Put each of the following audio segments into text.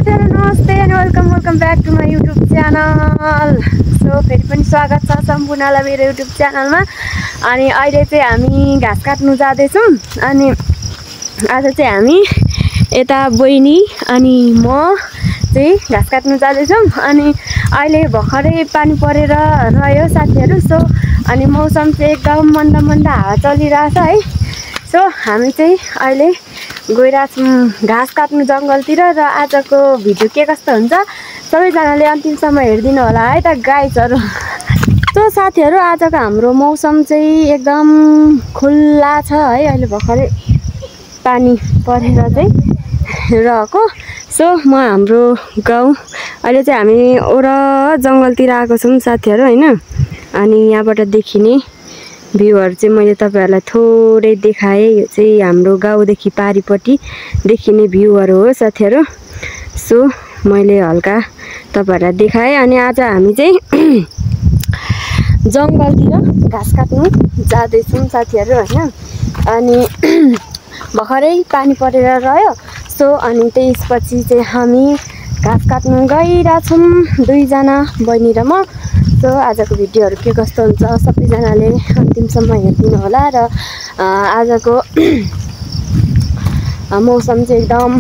साथीहरु नमस्ते and welcome back to my YouTube channel. So फेरि पनि स्वागत छ सम्पूर्णलाई मेरो युट्युब च्यानलमा। अनि अहिले चाहिँ हामी घाँस काट्नु जाँदैछौँ। अनि आज चाहिँ हामी यता बहिनी अनि म चाहिँ घाँस काट्नु जाँदैछौँ। अनि अहिले भर्खरै पानी परेर रह्यो साथीहरु। सो अनि मौसम चाहिँ एकदम मन्द मन्द हावा चलिरहेछ है। सो हामी चाहिँ अहिले गइरहेछौँ घाँस काट्नु जङ्गलतिर। र आजको भिडियो के कस्तो हुन्छ सबैजनाले अन्तिमसम्म हेरिदिनु होला है त गाइजहरु। सो साथीहरु आजको हाम्रो मौसम चाहिँ एकदम खुल्ला छ है। अहिले भर्खरै पानी परेर चाहिँ रहेको। सो म हाम्रो गाउँ अहिले चाहिँ हामी ओरा जङ्गलतिर आएको छौँ साथीहरु हैन। अनि यहाँबाट देखिने भ्यूहरु चाहिँ मैले तपाईहरुलाई थोरै देखाएँ। यो चाहिँ हाम्रो गाउँदेखि पारीपट्टि देखिने भ्यूहरु हो साथीहरु। सो मैले हल्का तपाईहरुलाई देखाएँ। अनि आज हामी चाहिँ जङ्गलतिर घाँस काट्नु जाँदैछौँ साथीहरु हैन। अनि भर्खरै पानी परेर रह्यो। सो अनि त्यसपछि चाहिँ हामी घाँस काट्नु गइरहेछौँ दुईजना बहिनी र म। सो आजको भिडियोहरु के कस्तो हुन्छ सबैजनाले अन्तिमसम्म हेरिदिनु होला। र आजको मौसम चाहिँ एकदम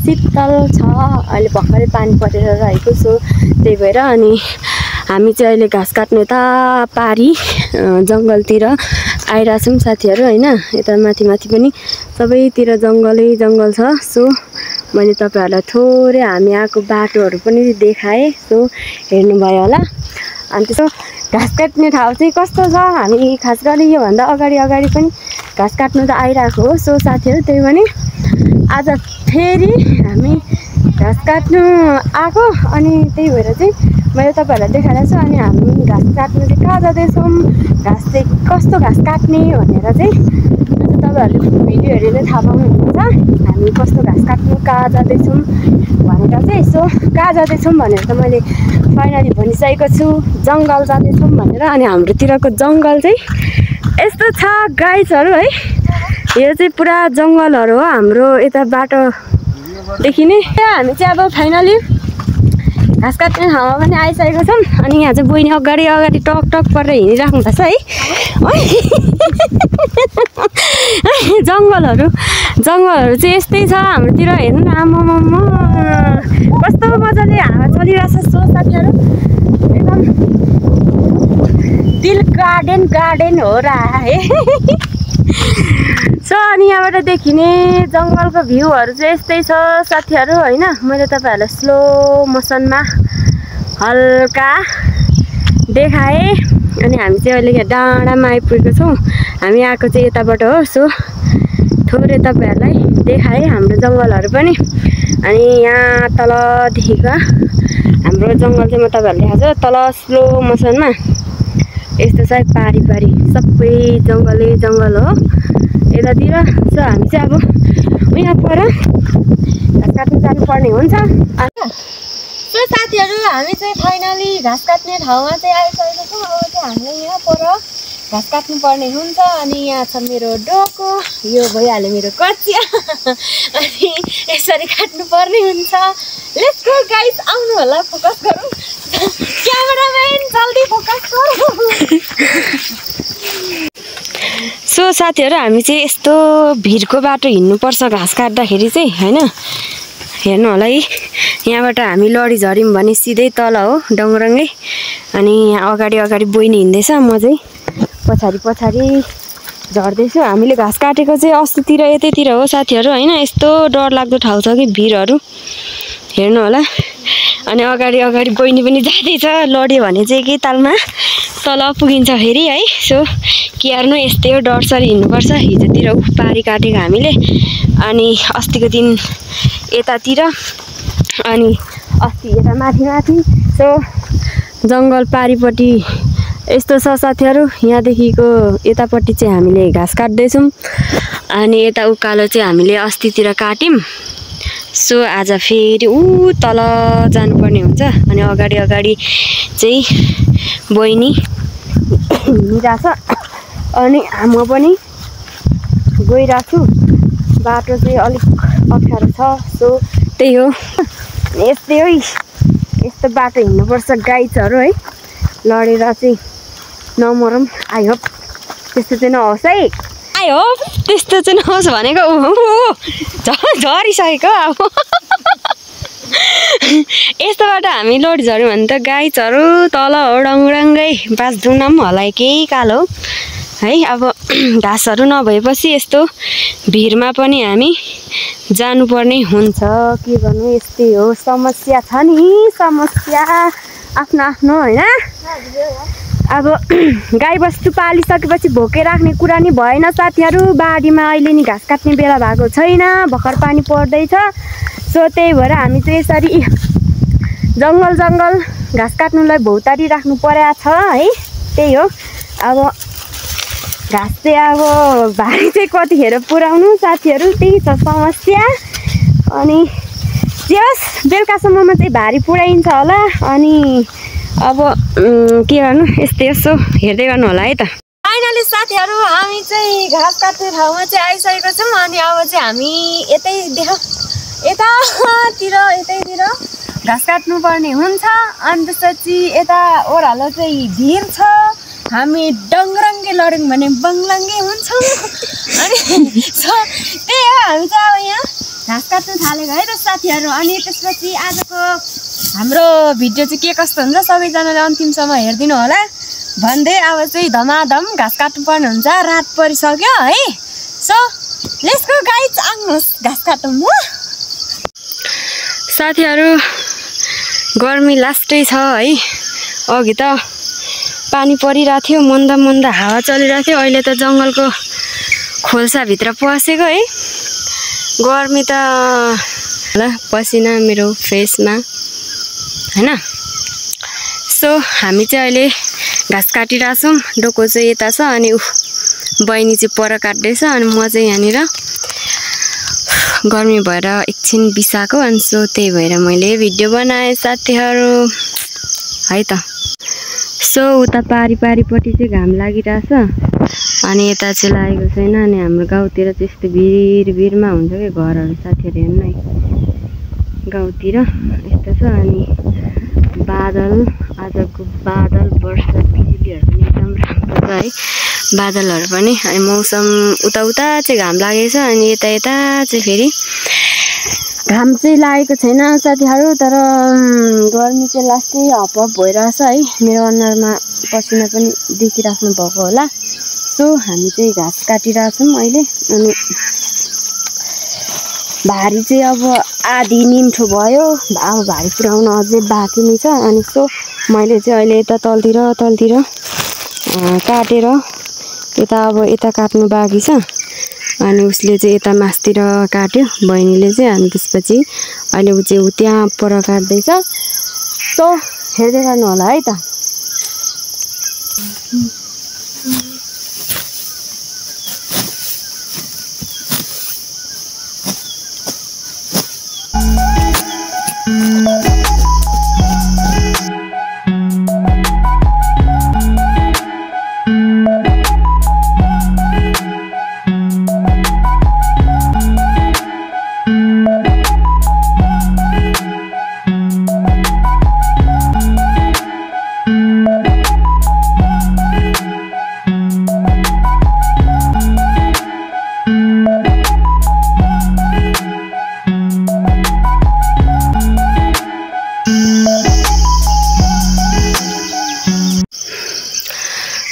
शीतल छ। अहिले भर्खरै पानी परेर रहेको। सो त्यही भएर अनि हामी चाहिँ अहिले घाँस काट्नु यता पारी जङ्गलतिर आइरहेछौँ साथीहरु हैन। यता माथि पनि सबैतिर जङ्गलै जङ्गल छ। सो मैले तपाईहरुलाई थोरै हामी आएको बाटोहरु पनि देखाएँ। सो हेर्नुभयो होला। अनि त्यसो घाँस काट्ने ठाउँ चाहिँ कस्तो छ हामी खास गरी योभन्दा अगाडि पनि घाँस काट्नु त आइरहेको हो। सो साथीहरु त्यही पनि आज फेरि हामी घाँस काट्नु आएको। अनि त्यही भएर चाहिँ मैले तपाईहरुलाई देखाइरहेको छु। अनि हामी घाँस काट्नु चाहिँ कहाँ जाँदैछौँ घाँस चाहिँ कस्तो घाँस काट्ने भनेर चाहिँ तपाईहरुले भिडियो हेरेर थाहा पाउनुहुन्छ हामी कस्तो घाँस काट्नु कहाँ जाँदैछौँ भनेर चाहिँ। सो कहाँ जाँदैछौँ भनेर त मैले फाइनली भनिसकेको छु जङ्गल जाँदैछौँ भनेर। अनि हाम्रोतिरको जङ्गल चाहिँ यस्तो छ गाइजहरु है। यो चाहिँ पुरा जङ्गलहरु हो हाम्रो यता बाटोदेखि नै। हामी चाहिँ अब फाइनली घाँस काट्ने ठाउँमा पनि आइसकेको छौँ। अनि यहाँ चाहिँ बहिनी अगाडि टक परेर हिँडिराख्नु भएको छ है। जङ्गलहरु चाहिँ यस्तै छ हाम्रोतिर हेर्नु न। आमामाम कस्तो मजाले हावा चलिरहेछ। सो साथीहरु एकदम दिल गार्डन हो र है। सो अनि यहाँबाट देखिने जङ्गलको भ्यूहरु चाहिँ यस्तै छ साथीहरु हैन। मैले तपाईहरुलाई स्लो मोसनमा हल्का देखाएँ। अनि हामी चाहिँ अहिले यहाँ डाँडामा आइपुगेको छौँ। हामी आएको चाहिँ यताबाट हो। सो थोरै तपाईहरुलाई देखाएँ हाम्रो जङ्गलहरु पनि। अनि यहाँ तलदेखिको हाम्रो जङ्गल चाहिँ म तपाईहरुलाई देखाउँछु तल स्लो मोसनमा। यस्तो छ पारी सबै जङ्गल हो यतातिर। सो हामी चाहिँ अब यहाँ पर घाँस काट्नु जानुपर्ने हुन्छ। सो साथीहरु हामी चाहिँ फाइनली घाँस काट्ने ठाउँमा चाहिँ आइसकेको छौँ। अब चाहिँ हामीले यहाँ पर घाँस काट्नु पर्ने हुन्छ। अनि यहाँ छ मेरो डोको, यो भइहाल्यो मेरो कचिया। अनि यसरी काट्नु पर्ने हुन्छ। लेट्स गो गाइस आउनु होला फोकस गरौँ। क्यामेराम्यान जल्दी फोकस गरौँ। सो साथीहरु हामी चाहिँ यस्तो भिरको बाटो हिँड्नुपर्छ घाँस काट्दाखेरि चाहिँ हैन। हेर्नु होला है यहाँबाट हामी लडी झर्यौँ भने सिधै तल हो डङरङ्गै। अनि यहाँ अगाडि बहिनी हिँड्दैछ म चाहिँ पछाडि झर्दैछु। हामीले घाँस काटेको चाहिँ अस्तितिर यतैतिर हो साथीहरु हैन। यस्तो डर लाग्दो ठाउँ छ कि भिरहरु हेर्नु होला। अनि अगाडि बहिनी पनि जाँदैछ। लड्यो भने चाहिँ के तालमा तल पुगिन्छ फेरि है। सो केर्नु यस्तै हो डरसरी हिँड्नुपर्छ। हिजोतिर पारी काटेको हामीले। अनि अस्तिको दिन यतातिर अनि अस्ति यता माथि। सो जङ्गल पारीपट्टि यस्तो छ साथीहरु। यहाँदेखिको यतापट्टि चाहिँ हामीले घाँस काट्दैछौँ। अनि यता उकालो चाहिँ हामीले अस्तितिर काट्यौँ। सो आज फेरि तल जानुपर्ने हुन्छ। अनि अगाडि चाहिँ बहिनी हिँडिरहेछ। अनि म पनि गइरहेछु। बाटो चाहिँ अलिक अप्ठ्यारो छ। सो त्यही हो यस्तै है, यस्तो बाटो हिँड्नुपर्छ गाइजहरू है, लडेर चाहिँ नमरौँ। आई होप त्यस्तो चाहिँ नहोस् है, आई होप त्यस्तो चाहिँ नहोस् भनेको। झरिसकेको अब यस्तोबाट हामी लोड झऱ्यौँ भने त गाइजहरू तल ओडाङडङ्गै बाँच्दुङ पनि होला केही कालो है। अब घाँसहरू नभएपछि यस्तो भिरमा पनि हामी जानुपर्ने हुन्छ, के गर्नु यस्तै हो, समस्या छ नि, समस्या आफ्नो आफ्नो होइन। अब गाईबस्तु पालिसकेपछि भोके राख्ने कुरा नि भएन साथीहरू। बारीमा अहिले नि घाँस काट्ने बेला भएको छैन, भर्खर पानी पर्दैछ। सो त्यही भएर हामी चाहिँ यसरी जङ्गल घाँस काट्नुलाई भौतारी राख्नु परेको छ है, त्यही हो। अब घाँस चाहिँ अब भारी चाहिँ कतिखेर पुऱ्याउनु साथीहरू, त्यही छ समस्या। अनि त्यस बेलुकासम्ममा चाहिँ भारी पुऱ्याइन्छ होला। अनि अब के गर्नु, यस्तै यसो हेर्दै गर्नु होला है त। फाइनली साथीहरू हामी चाहिँ घाँस काट्ने ठाउँमा चाहिँ आइसकेको छौँ। अनि अब चाहिँ हामी यतैतिर घाँस काट्नुपर्ने हुन्छ। अनि त्यसपछि यता ओह्रालो चाहिँ भिर छ, हामी डङरङ्गे लड्यौँ भने बङ्गलङ्गे हुन्छौँ। अनि त्यही हो, हामी चाहिँ अब यहाँ घाँस काट्नु थालेको है त साथीहरू। अनि त्यसपछि आजको हाम्रो भिडियो चाहिँ के कस्तो हुन्छ सबैजनाले अन्तिमसम्म हेरिदिनु होला भन्दै अब चाहिँ धमाधम घाँस काट्नुपर्ने हुन्छ। रात परिसक्यो है। सो लेट्स गो गाइज, आउनुहोस् घाँस काटौँ ल साथीहरू। गर्मी लास्टै छ है, अघि त पानी परिरहेको थियो, मन्दा हावा चलिरहेको थियो। अहिले त जङ्गलको खोल्साभित्र पसेको है, गर्मी त ल पसिना मेरो फेसमा हैन। सो हामी चाहिँ अहिले घाँस काटिरहेछौँ। डोको चाहिँ यता छ अनि बहिनी चाहिँ पर काट्दैछ अनि म चाहिँ यहाँनिर गर्मी भएर एकछिन बिसाएको। अनि सो त्यही भएर मैले भिडियो बनाएँ साथीहरू है त। सो उता पारिपट्टि चाहिँ घाम लागिरहेछ अनि यता चाहिँ लागेको छैन। अनि हाम्रो गाउँतिर चाहिँ यस्तो भिरमा हुन्छ कि घरहरू साथीहरू, हेर्नु है गाउँतिर यस्तो छ। अनि बादल, आजको बादल वर्षा बिजुलीहरू पनि एकदम राम्रो छ है, बादलहरू पनि। अनि मौसम उता चाहिँ घाम लागेको छ अनि यता चाहिँ फेरि घाम चाहिँ लागेको छैन साथीहरू। तर गर्मी चाहिँ लास्टै हप भइरहेछ है, मेरो अनुहारमा पसिना पनि देखिराख्नु भएको होला। सो हामी चाहिँ घाँस काटिरहेछौँ अहिले। अनि भारी चाहिँ अब आधी निम्ठो भयो, अब भारी पुऱ्याउन अझै बाँकी नै छ। अनि सो मैले चाहिँ अहिले यता तलतिर काटेर यता काट्नु बाँकी छ। अनि उसले चाहिँ यता मासतिर काट्यो बहिनीले चाहिँ। अनि त्यसपछि अहिले ऊ चाहिँ त्यहाँ पर काट्दैछ। सो हेर्दै गर्नु होला है त।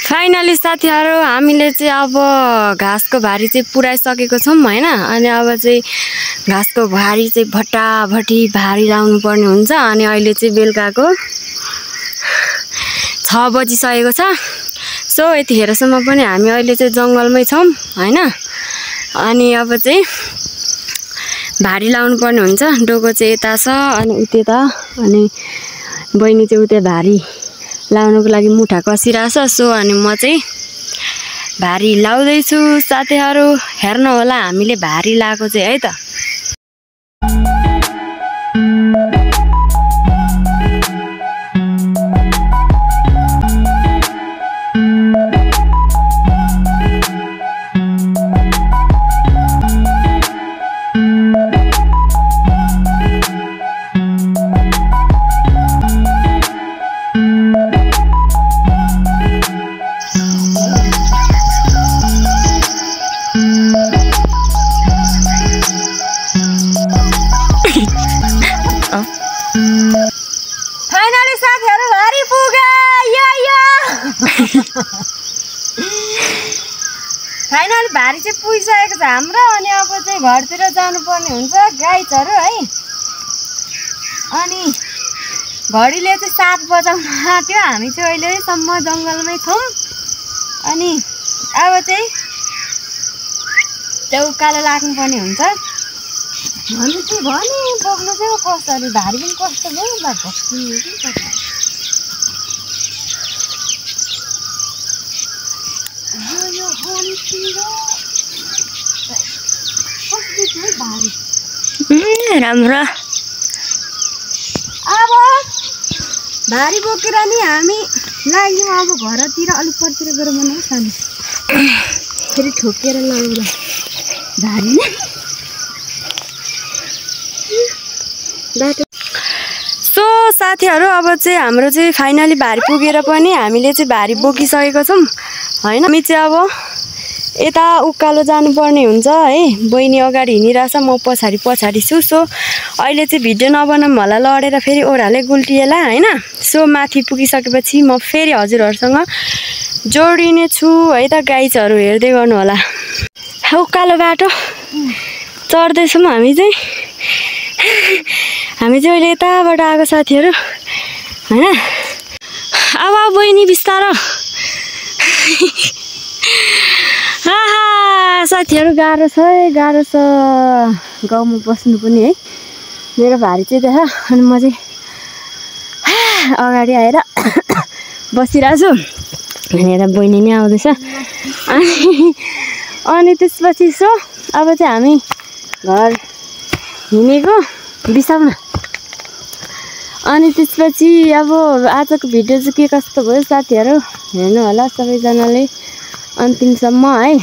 फाइनली साथीहरू हामीले चाहिँ अब घाँसको भारी चाहिँ पुऱ्याइसकेको छौँ हैन। अनि अब चाहिँ घाँसको भारी चाहिँ भट्टाभट्टी भारी लाउनु पर्ने हुन्छ। अनि अहिले चाहिँ बेलुकाको 6 बजिसकेको छ। सो यतिखेरसम्म पनि हामी अहिले चाहिँ जङ्गलमै छौँ हैन। अनि अब चाहिँ भारी लाउनु पर्ने हुन्छ। डोको चाहिँ यता छ अनि उता, अनि बहिनी चाहिँ उता भारी लाउनुको लागि मुठा कसिरहेछ। सो अनि म चाहिँ भारी लाउँदैछु साथीहरू, हेर्नु होला हामीले भारी लाएको चाहिँ है त। फाइनल भारी चाहिँ पुगिसकेको छ हाम्रो। अनि अब चाहिँ घरतिर जानुपर्ने हुन्छ गाइजहरू है। अनि घडीले चाहिँ 7 बजाउन आँट्यो। हामी चाहिँ अहिलेसम्म जङ्गलमै छौँ। अनि अब चाहिँ त्यो उकालो लाग्नुपर्ने हुन्छ। भने चाहिँ भने बोक्नु चाहिँ कसरी भारी पनि कस्तो भयो ल भक्किनु कि कसरी। यो राम्रो। अब भारी बोकेर नि हामी लाग्यौँ अब घरतिर। अलिक परतिर गएर बनाउँछ नि फेरि ठोकेर लगाउँला भारी नै बाटो। सो साथीहरू अब चाहिँ हाम्रो चाहिँ फाइनली भारी पुगेर पनि हामीले चाहिँ भारी बोकिसकेको छौँ होइन। हामी चाहिँ अब यता उकालो जानुपर्ने हुन्छ है। बहिनी अगाडि हिँडिरहेछ, म पछाडि छु। सो अहिले चाहिँ भिडियो नबनाऊँ होला, लडेर फेरि ओह्रालै गुल्टिएला होइन। सो माथि पुगिसकेपछि म फेरि हजुरहरूसँग जोडिने छु है त गाइजहरू। हेर्दै गर्नु होला। उकालो बाटो चढ्दैछौँ हामी चाहिँ अहिले यताबाट आएको साथीहरू होइन। अब बहिनी बिस्तारो। साथीहरू गाह्रो छ है, गाह्रो छ गाउँमा बस्नु पनि है। मेरो भारी चाहिँ देख। अनि म चाहिँ अगाडि आएर बसिरहेको छु। अनि यता बहिनी नै आउँदैछ। अनि त्यसपछि सो अब चाहिँ हामी घर हिँडेको बिसाउन। अनि त्यसपछि अब आजको भिडियो चाहिँ के कस्तो भयो साथीहरू हेर्नु होला सबैजनाले अन्तिमसम्म है।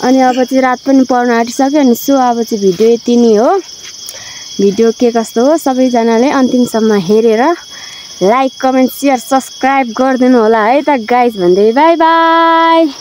अनि अब चाहिँ रात पनि पर्न आँटिसक्यो। अनि सो अब चाहिँ भिडियो यति नै हो। भिडियो के कस्तो हो सबैजनाले अन्तिमसम्म हेरेर लाइक कमेन्ट सेयर सब्सक्राइब गरिदिनु होला है त गाइज भन्दै बाई बाई।